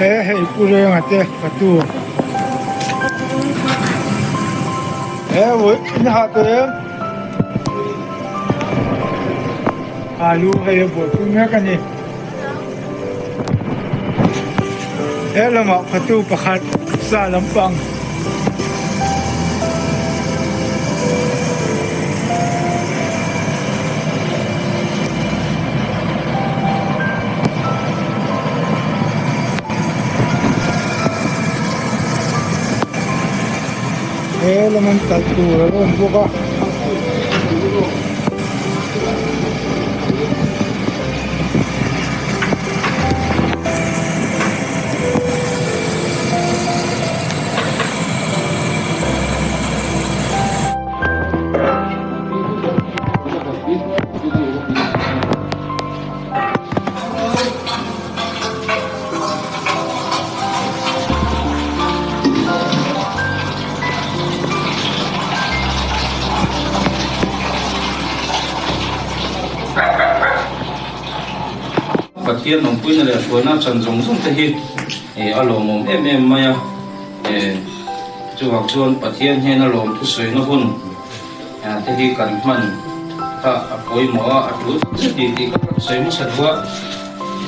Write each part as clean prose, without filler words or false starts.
He hei Pu Renga te fatu he in hah tawh em? Alu hei a buaipui mek a ni. He lamah fatu pakhat sa lampang. He laman talh tur a lo awm bawk a. Pathian awmpuina leh hruaina chan zawng zawng te hi a lawmawm em em mai a, chuvang chuan Pathian hnena lawm thusawi na hun te hi kan hman kha a pawimawh a, a tul tak zet tih tih ka rawn sawi hmasa duh a.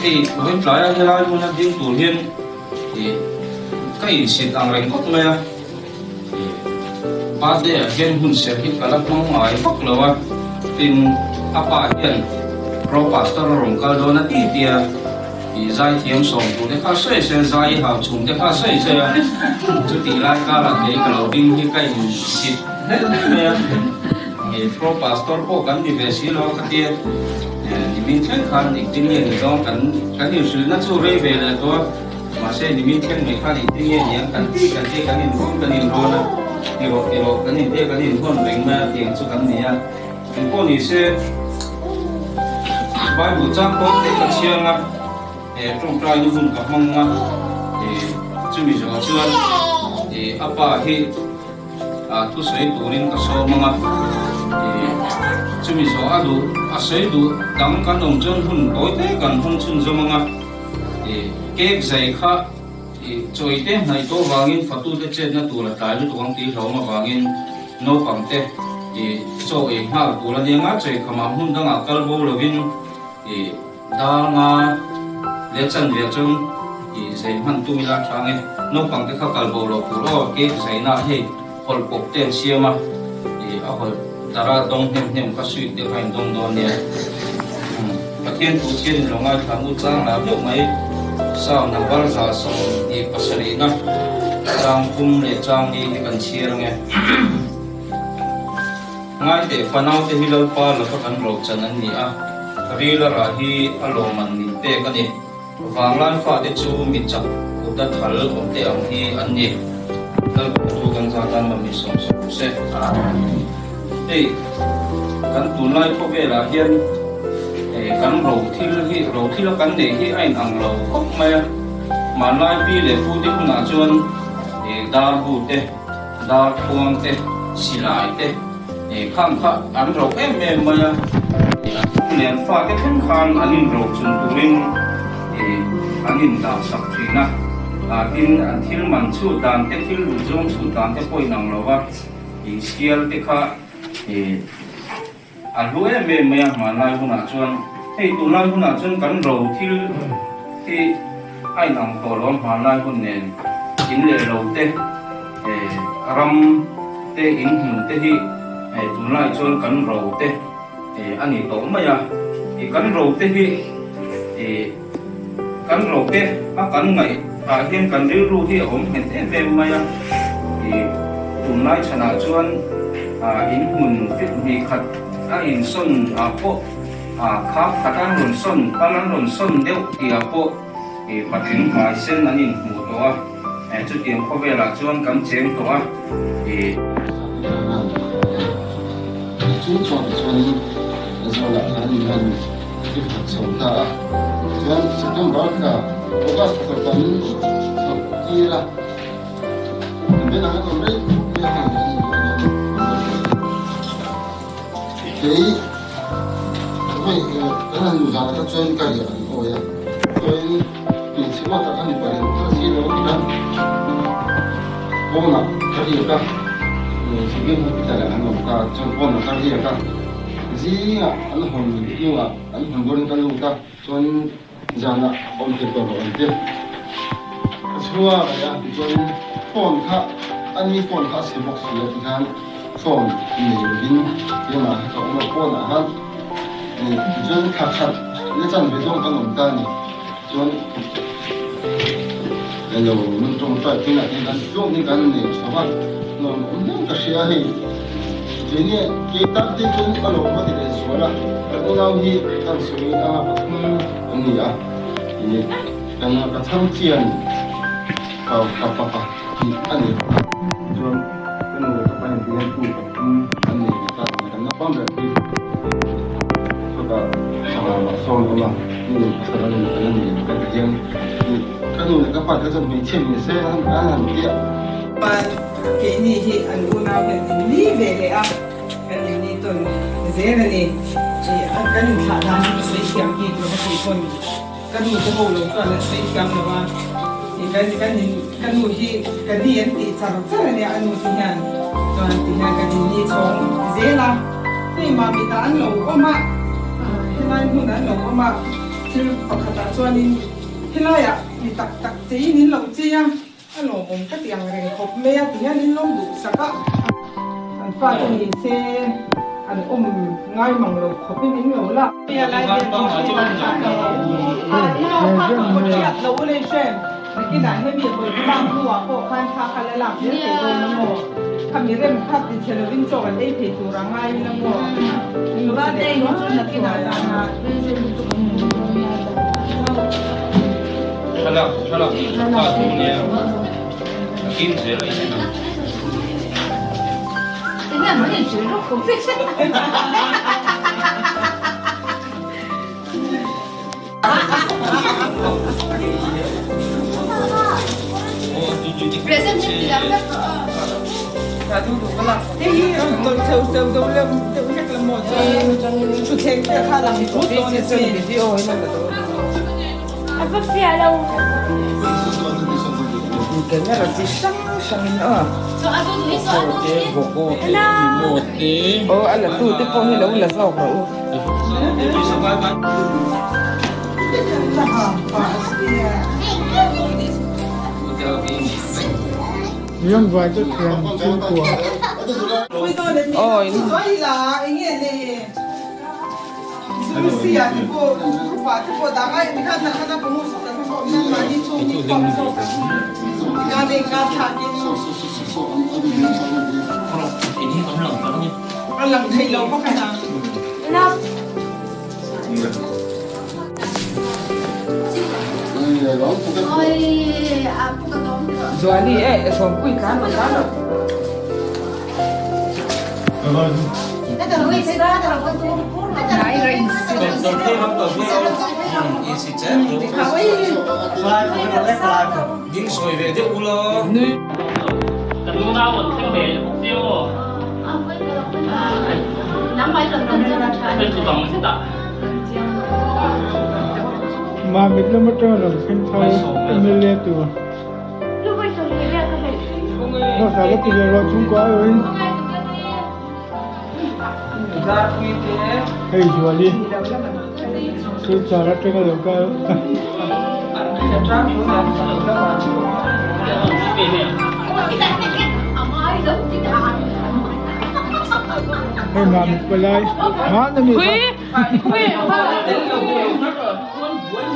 Hei vawiin tlaia helai hmuna ding tur hian ih ka insit ang reng khawp mai a, ih birthday ah hian hun serh hi ka la hmang ngai vak lo a, tin a pa hian pro pastor a rawn kal dawn a ti ti a. I zaithiam sawm tur te kha sawi sawi a, zai i hau chhung te kha sawi sawi a, chutih lai karah kei ka lo ding hi ka insit hle mai a, i pro pastor pawh kan ni ve si lo a ka tia, nimin thleng khan engtin nge ni zawng kan kan inhrilhna chu rei ve leh tawh a, mahse nimin thleng mai khan engtin nge niang kan ti kan ti kan inhawn kan inhawn a, ti rawh ti rawh kan intia kan inhawn reng mai a tiang chu kan ni a. Engpawh ni se, Bible chang pawh te ka chhiang a, eh tawngtaina hun ka hmang a, eh chumi zawhah chuan eh a pa hi ah thusawi turin ka sawm ang a, eh chumi zawh a duh a sawi duh dang kan awm chuan hun tawi te kan hmang chhunzawm ang a, eh cake zai kha eh chawi te hnaih tawh vangin fatute chetna tur a tlai lutuk ang tih hlauhawm avangin. Naupang te i chaw ei nghal tur a nia nga chawi khamah hmun dangah kal bo lovin i dar nga leh chan ve chuan i zai hman tum ila tha ang e. Naupang te kha kal bo loh tur aw cake zaina hei hawlh pawp te an siam a i a hawlh dara dawng hnem hnem kha sweet te kha in dawng dawn nia. Pathian thu chhiat in lo ngaithla ngut chang lah deuh mai. Psalm number 127 na chang thum leh chang ni hi kan chhiar ange. Ngaiteh fanaute hi Lalpa laka kan rochan an ni a, ril a rah hi a lawmman min pek a ni. Vanglai fate chu mi chak kut a thal awm te ang hi an ni. Lalpa chu kan za tan mami sawm sawm se. Hei kan tunlai khawvelah hian kan ro thil hi ro thil a kan neih hi a inang lo khawp mai a. Hmanlai pi leh pu te hunah chuan dar bu te, dar khuang te, silai te khang kha an ro em em mai a. Nen fate thleng khan an inro chung turin an indah sak thin a. Tin, an thil man chhut dan te, thil duh zawng chhut dan te pawh inang lo va. I sial te kha a hlu em em mai a, hmanlai hunah chuan hei tunlai hunah chuan kan ro thil hi a inang tawh lo a, hmanlai hun nen in leh lo te ram te in hmun te hi tunlai chuan kan ro te a ni tawh mai a, kan ro te hi Kan ro te a kan ngaih ah hian kan rilru hi a awm nghet em em mai a, ih tunlai chhanah chuan ah in hmun fit hnih khat a insawn ah pawh ah khap khat an rawn sawn pal an rawn sawn deuh tih ah pawh ih patling hmai sen an inhmuh tawh a, eh chutiang khawvelah chuan kan cheng tawh a, ih. Chu chuan chuanin Zawlah khan min han I khat chho ta a, chuan September thla, August thla kan thawk tir a, kan ben ang a awm rei mai a hei an in an lo sawi. Kei hei kan han nu zan ah kha chuan ka riah an awi a, chuan. Hmeichhe ruat ah khan mipa lian phal si lo a ti a, pawnah ka riak a, Civil Hospital ah an awm ta, chuan pawnah ka riak a, zingah an hawn hnuah an hawn dawnin ka lut a, chuan zanah awm thei tawh loh an ti. Ka chhuak leh a, tichuan phone kha ani phone kha a chhe bawk si a tikhan phone nei lovin keimah kha ka awm a, pawnah khan tichuan thla khat leh chanve dawn kan awm ta a ni. Chuan elo min tawngtai tunah hian kan tlawm hi kan nei chho va, nuam awm hle ka hria hei. Keini kei tan te chuan a lawm a ti leh zual a, kan unau hi kan sawi anga pathum an ni a, ih kan ka chhang chian ka ka pa pahnih a ni bawk a, chuan ka nu leh ka pa hian tihian tu pathum an nei ve ta a ni, kan naupang ber hi chutah sangha mah sawn awm a. Nu pasal a ni kan ni kan ti hian ka nu leh ka pa te chuan hmeichhia ni se an han ti a. Chuan keini hi an unau hian in ni ve leh a, kan in ni tawn zel a ni. Kan inthlah dan hi ka sawi thiam bik lo va tih pawn ka nu te ho lo chuan an sawi thiam lo a, kan kan in ka nu hi ka ni an tih char char a nia a nu te hian chuan ti hian kan in ni chhawng zel a. Hei Mamita an lo awm a, helai hmun an lo awm a, thil pakhatah chuanin helaiah mi tak tak cheiin in lo chei a, a lawmawm ka ti ang reng khawp mai a ti hian in lo duhsak a. An fate ni se an awm ngai mang lo khawpin in lo la. Thlalak thlalak nih kha ta tu nia a kim zel a in ang. Miang vai te thiam chhungkua. Mamit lam atanga rawn thleng tho MLA tur hmasa la ti ve rawh chhungkua erawhin hei Zuali Silchar atanga lo kal. Hei Mamit palai hman a ni kha.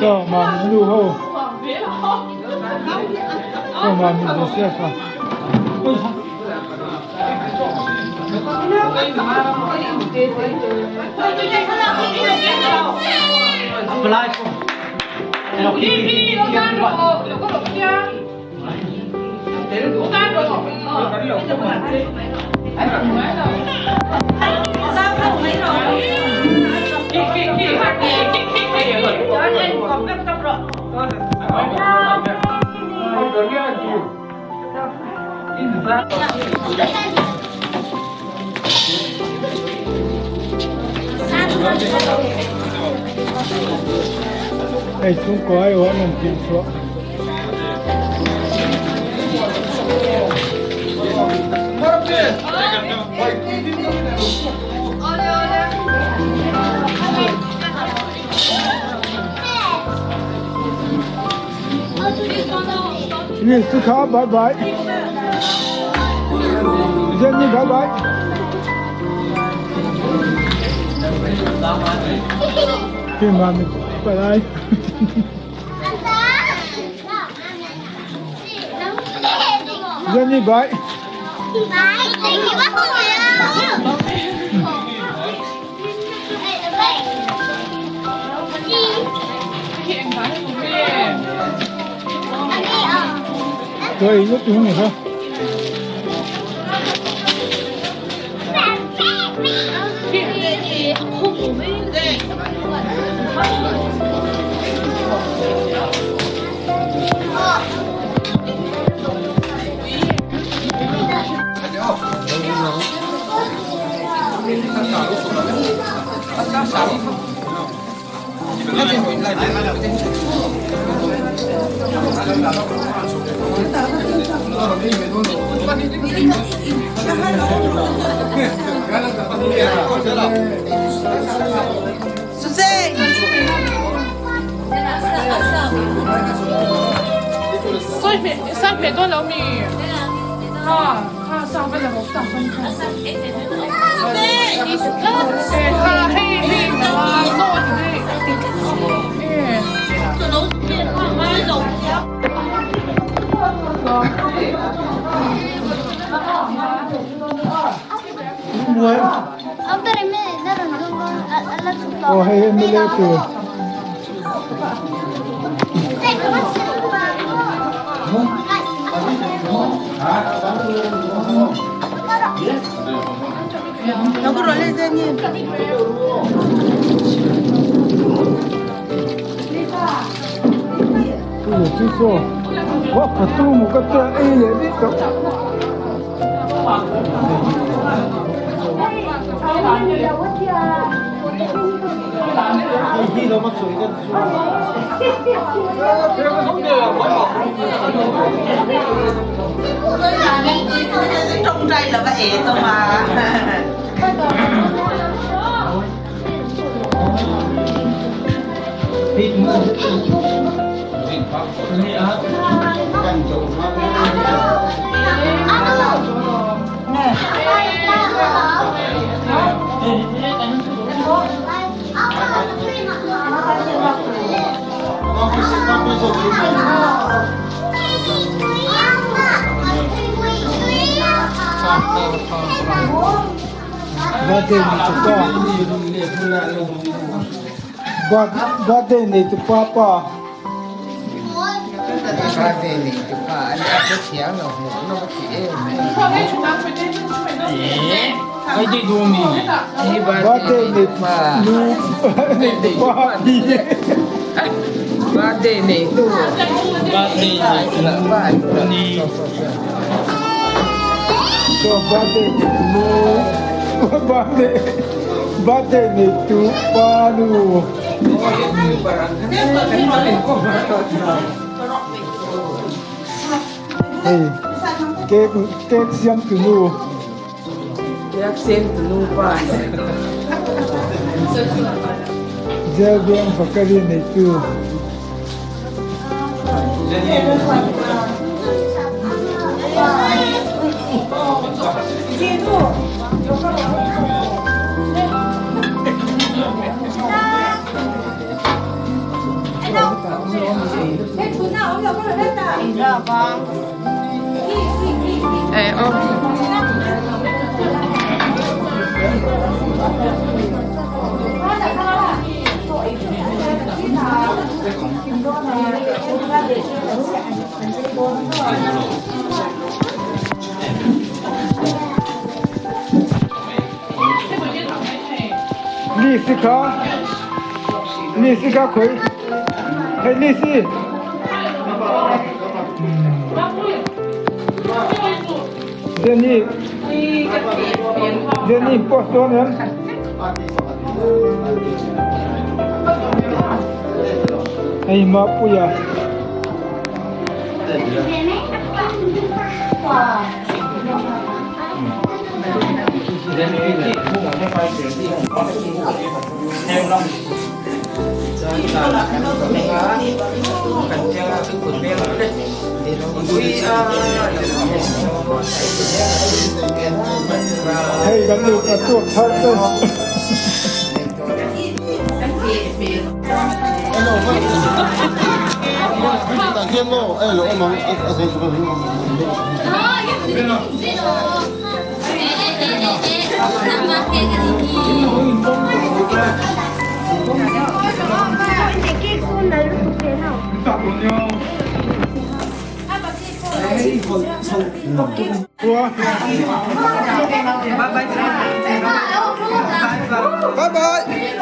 Chaw Mamit nu ho. Chaw Mamit Joseph a. Hei chhungkaw aiawh an rawn tirh chhuah. Ni su kha bye bye. Jenny bye bye. Khi mà mình bye bye. Jenny bye. Tôi rất đúng rồi không? Aw hei hi mla tur. Birthday nei tu pa pa. Birthday nei tu pa an a che thiam lo hmuh nawm a ti em mai. Birthday nei pa nu nei tu pa ni. Birthday nei tu. Birthday nei tu ni. So birthday nei tu nu. Birthday birthday nei tu pa nu. Hei cake cake siam tu nu. Cake siam tu nu pa. Jail veng bakery nei tu. Lisi kha Lisi kha khawi hei Lisi Jenny Jenny post dawn em Hei Mapuia. Hei kan nupa tuak thar te. Bye bye.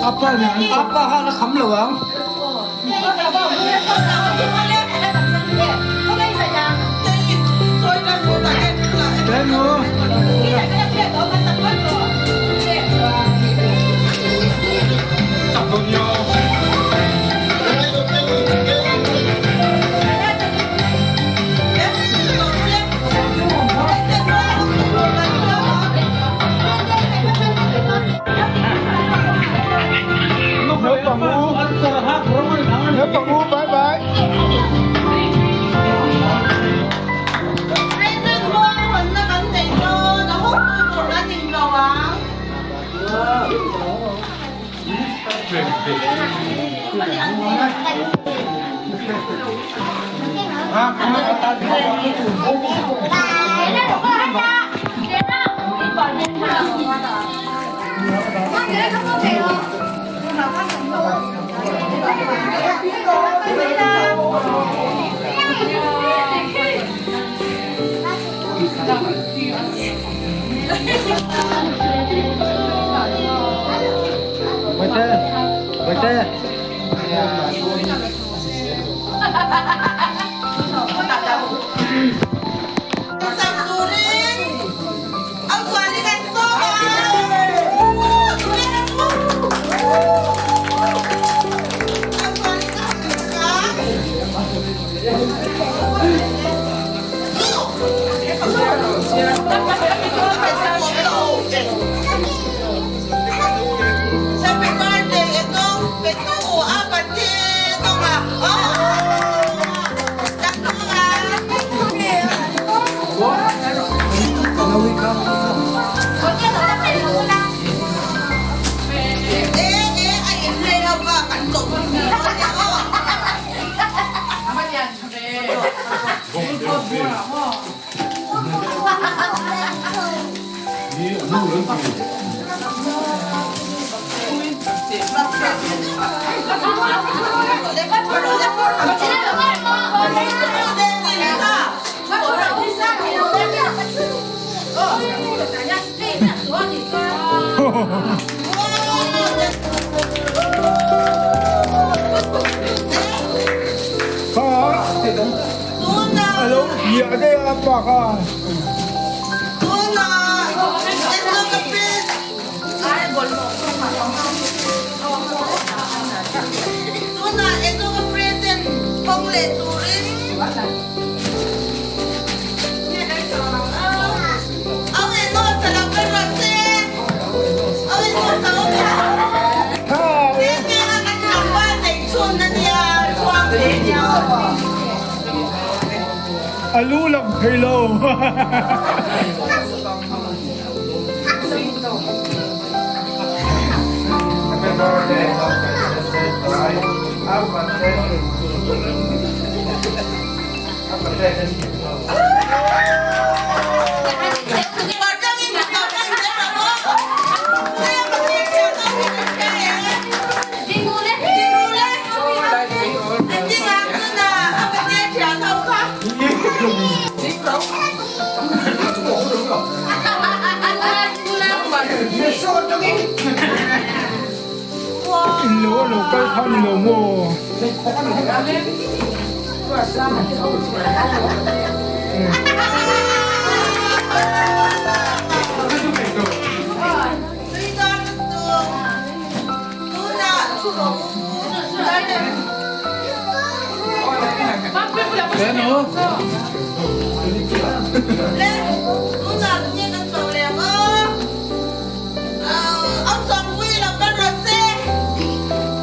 Apa apa kha la kham lo ang. Naupang u Naupang u bye bye. Alo hiah daih a pa kha. A lu lang thei lo. In lo a lo kal kha ni lo maw?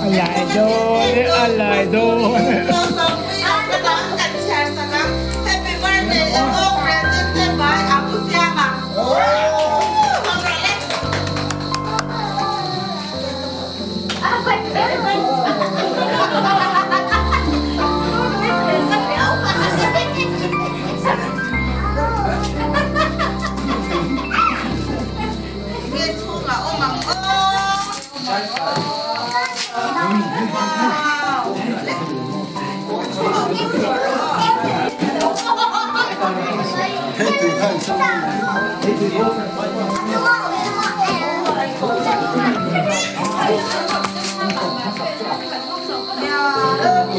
A lai dawn e, a lai dawn e.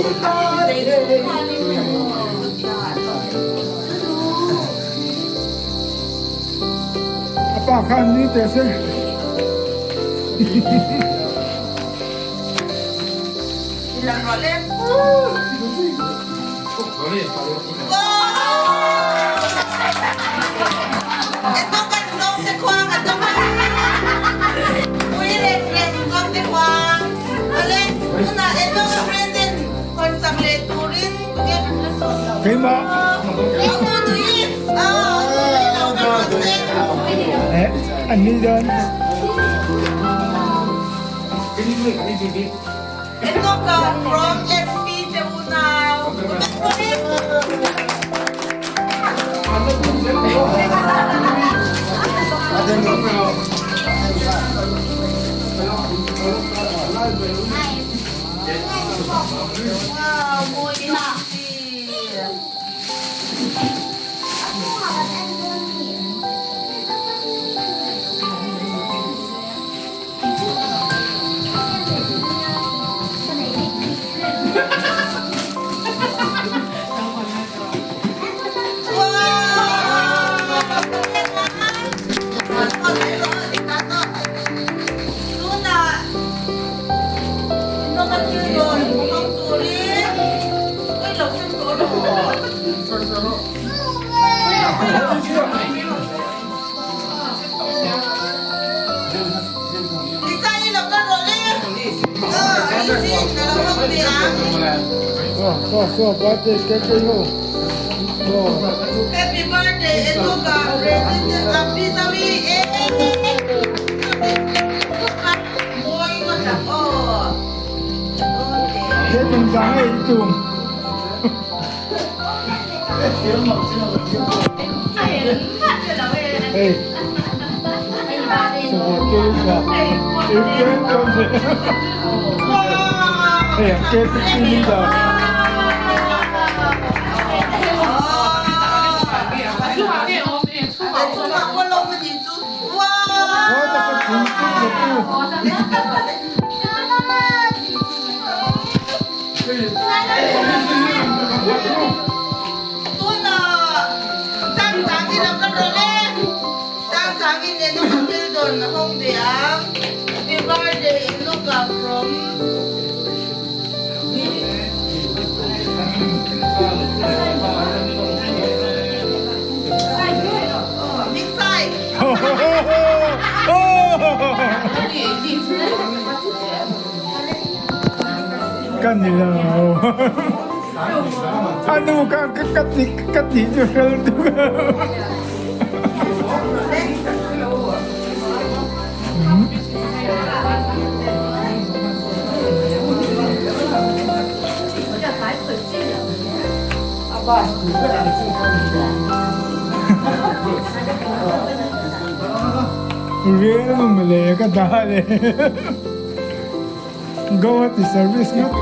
birthday. A pa khan ni teh se. Keimah. Eh, an ni dan. From SP te unau. Wow, mawi si. Happy birthday Enuka President Abhizawi Happy birthday Inuka from Big Five. Kan ni lo. A nu kha ka ti ka ti chu hrel tuk. Real male ka dah le. Guwahati service ngat.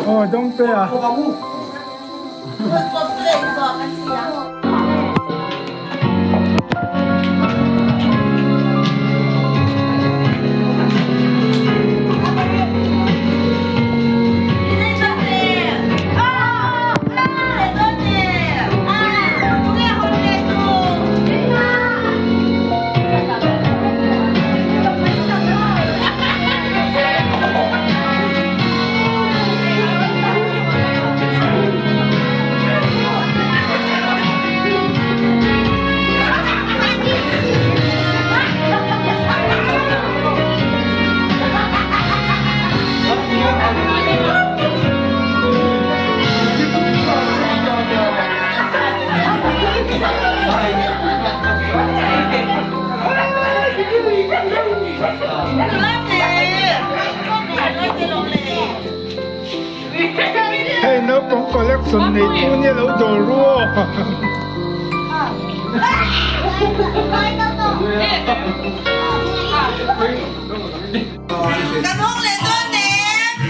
Aw dawng pe a. Hei naupang collection nei tu nia lo dawr ru aw. Kan hawng leh dawn em?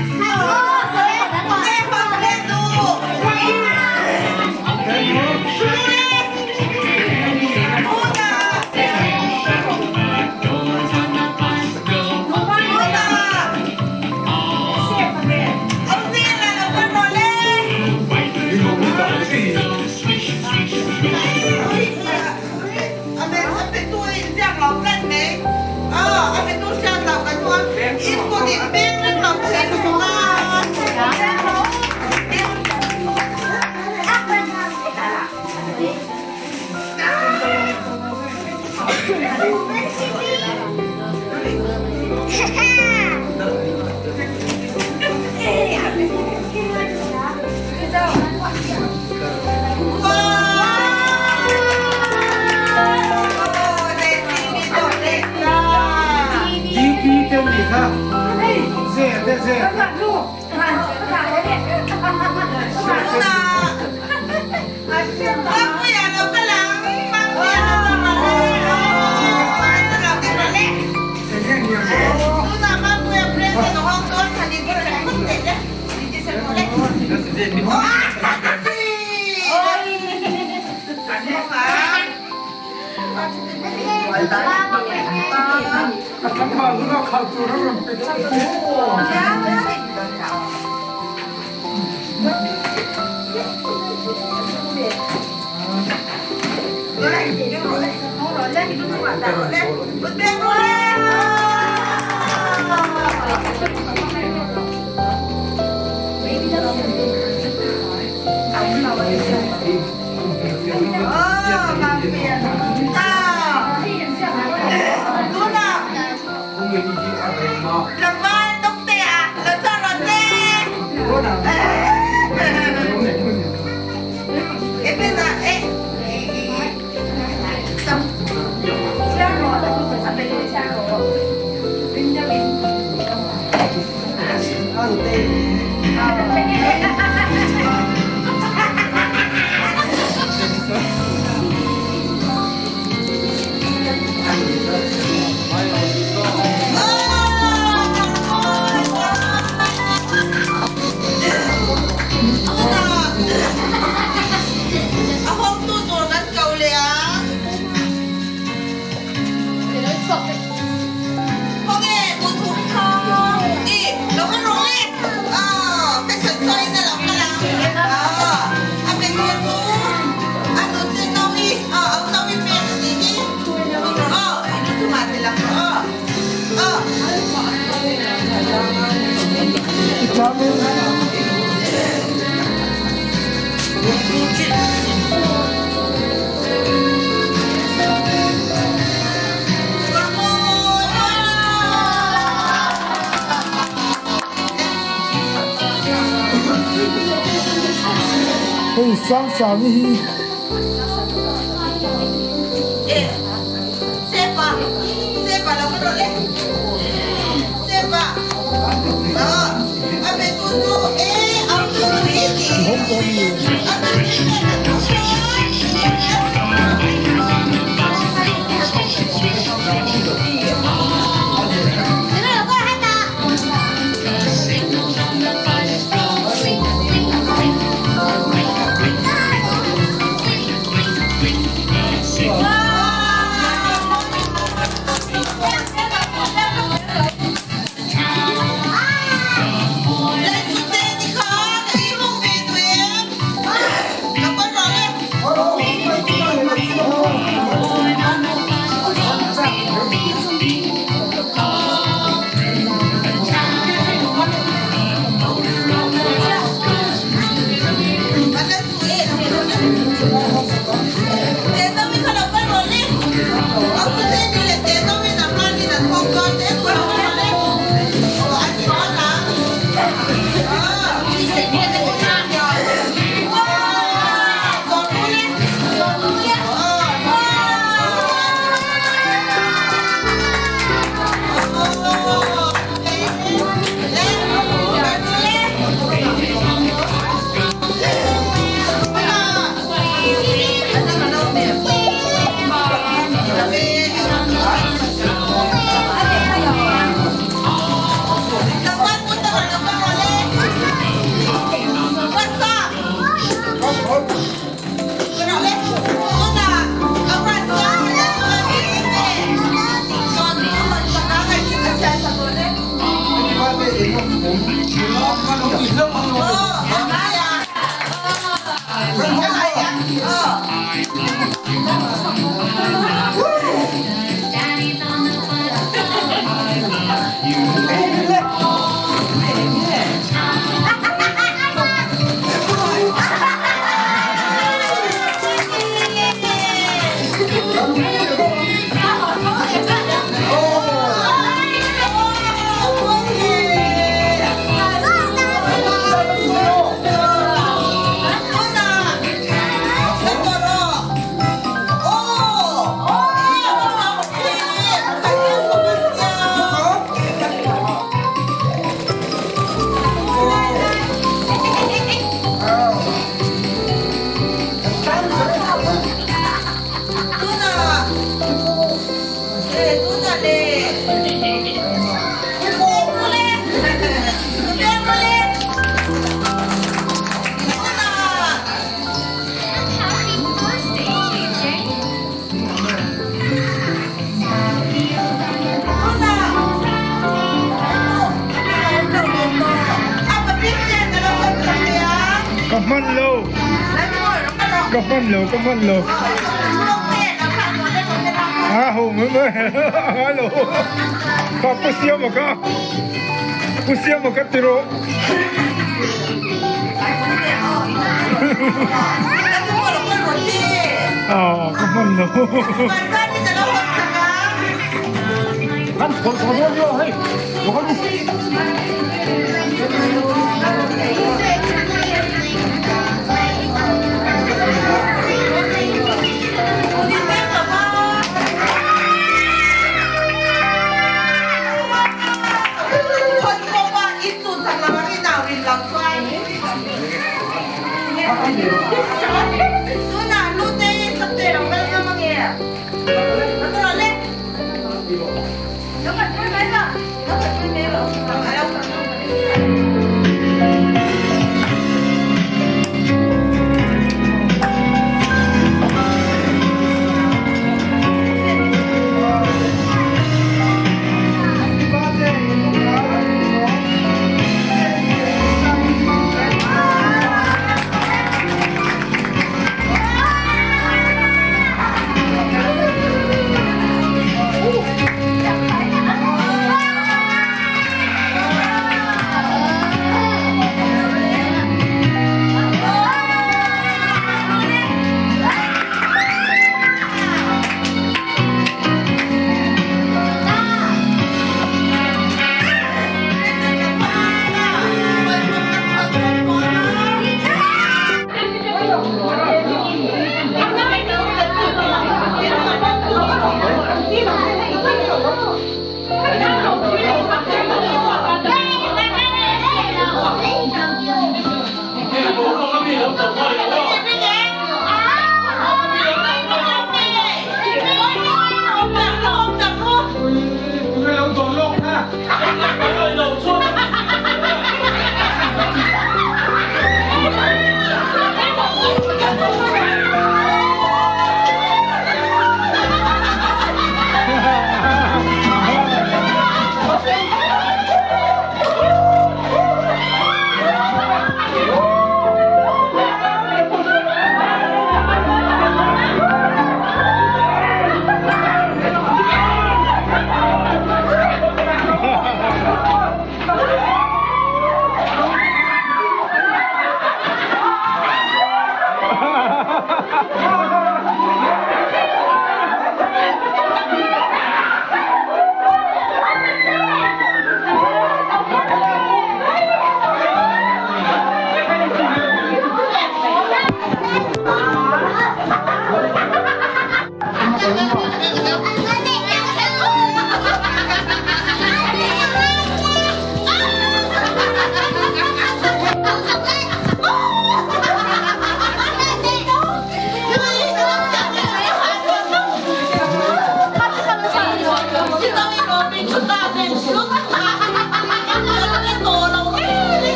Hei Sangsangi hi. Ka hman lo. Ka hman lo, ka hman lo. A ho mai mai. A ngai lo. Kha Pu Siama kha. Pu Siama kha ti rawh. Ah, ka hman lo.